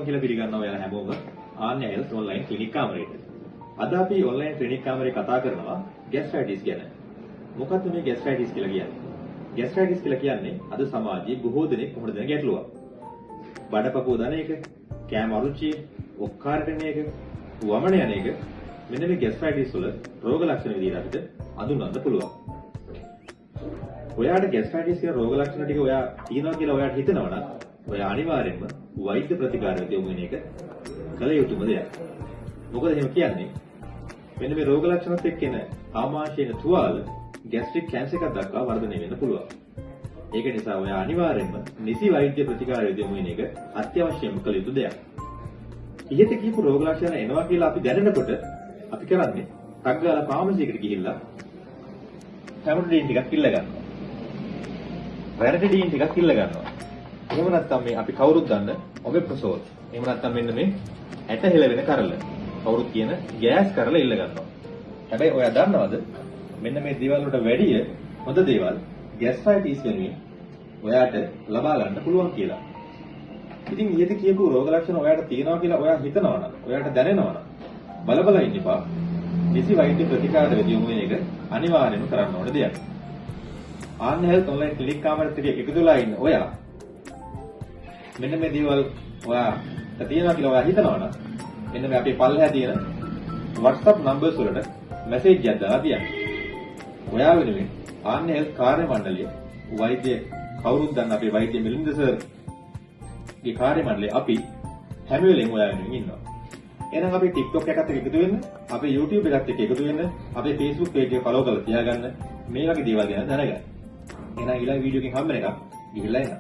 ආයුබෝවන් කියලා පිළිගන්නවා ඔයාලා හැමෝම ආන්‍ය හෙල්ත් ඔන්ලයින් ක්ලිනික් කාමරයට. අද අපි ඔන්ලයින් ක්ලිනික් කාමරේ කතා කරනවා ගැස්ට්‍රයිටිස් ගැන. මොකද්ද මේ ගැස්ට්‍රයිටිස් කියලා කියන්නේ? ගැස්ට්‍රයිටිස් කියලා කියන්නේ අද සමාජයේ බොහෝ දෙනෙක් මුහුණ දෙන ගැටලුවක්. බඩපපුව දන එක, කෑම අරුචිය, ඔක්කාරට එන එක, වමන යන එක මෙන්න මේ ගැස්ට්‍රයිටිස් වල රෝග ලක්ෂණ විදිහට අපිට අඳුන්වන්න පුළුවන්. ඔයාට ගැස්ට්‍රයිටිස් කියන රෝග ලක්ෂණ ටික ඔයා තියෙනවා කියලා ඔයාට හිතෙනවා නම් ඔයා අනිවාර්යයෙන්ම වෛද්‍ය ප්‍රතිකාර වෙත යොමු වෙන එක කළ යුතුම දෙයක්. මොකද එහෙම කියන්නේ මෙන්න මේ රෝග ලක්ෂණත් එක්ක එන ආමාශයේ තුවාල ගැස්ට්‍රික් කැන්සර් එකක් දක්වා වර්ධනය වෙන්න පුළුවන්. ඒක නිසා ඔයා අනිවාර්යයෙන්ම නිසි වෛද්‍ය ප්‍රතිකාර වෙත යොමු වෙන එක අත්‍යවශ්‍යම කළ යුතු දෙයක්. ඉහත කියපු රෝග ලක්ෂණ එනවා කියලා අපි දැනෙනකොට අපි කරන්නේ ටක් ගාලා ෆාමසි එකට ගිහිල්ලා ෆැමොටිඩින් ටිකක් ඉල්ල ගන්නවා. රැනිටිඩින් ටිකක් ඉල්ල ගන්නවා. එහෙම නැත්නම් මේ අපි කවුරුත් දන්න ඔමෙප්‍රසෝල්. එහෙම නැත්නම් මෙන්න මේ ඇට හෙලවෙන කරල. කවුරුත් කියන ගෑස් කරල ඉල්ල ගන්නවා. හැබැයි ඔයා දන්නවද මෙන්න මේ දේවල් වලට වැඩිය හොඳ දේවල් ගැස්ට්‍රයිටිස් වෙනුවෙන් ඔයාට ලබා ගන්න පුළුවන් කියලා. ඉතින් ඊට කියපු රෝග ලක්ෂණ ඔයාට තියෙනවා කියලා ඔයා හිතනවා නම්, ඔයාට දැනෙනවා නම් බල බල ඉන්න එපා. නිසි වෛද්‍ය ප්‍රතිකාර වෙත යොමු වෙන එක අනිවාර්යයෙන්ම කරන්න ඕන දෙයක්. ආන්‍ය හෙල්ත් ඔන්ලයින් ක්ලිනික් කාමරෙත් එක්ක එකතු වෙලා ඉන්න ඔයා මෙන්න මේ දේවල් ඔයාට තියෙනවා කියලා ඔයා හිතනවා නම් මෙන්න මේ අපේ පල්ලෙහා තියෙන WhatsApp numbers වලට මැසේජ් එකක් දාලා තියන්න. ඔයා වෙනුවෙන් ආන්‍ය හෙල්ත් කාර්ය මණ්ඩලය වෛද්‍ය කවුරුත් දන්න අපේ වෛද්‍ය මිලින්ද සර් ගේ කාර්ය මණ්ඩලය අපි හැම වෙලේම ඔයා වෙනුවෙන් ඉන්නවා. එහෙනම් අපේ TikTok එකත් එක්ක එකතු වෙන්න, අපේ YouTube එකත් එක්ක එකතු වෙන්න, අපේ Facebook page එක follow කරලා තියාගන්න, මේ වගේ දේවල් ගැන දැනගන්න. එහෙනම් ඊළඟ වීඩියෝ එකකින් හම්බ වෙනකම් ගිහිල්ලා එන්න.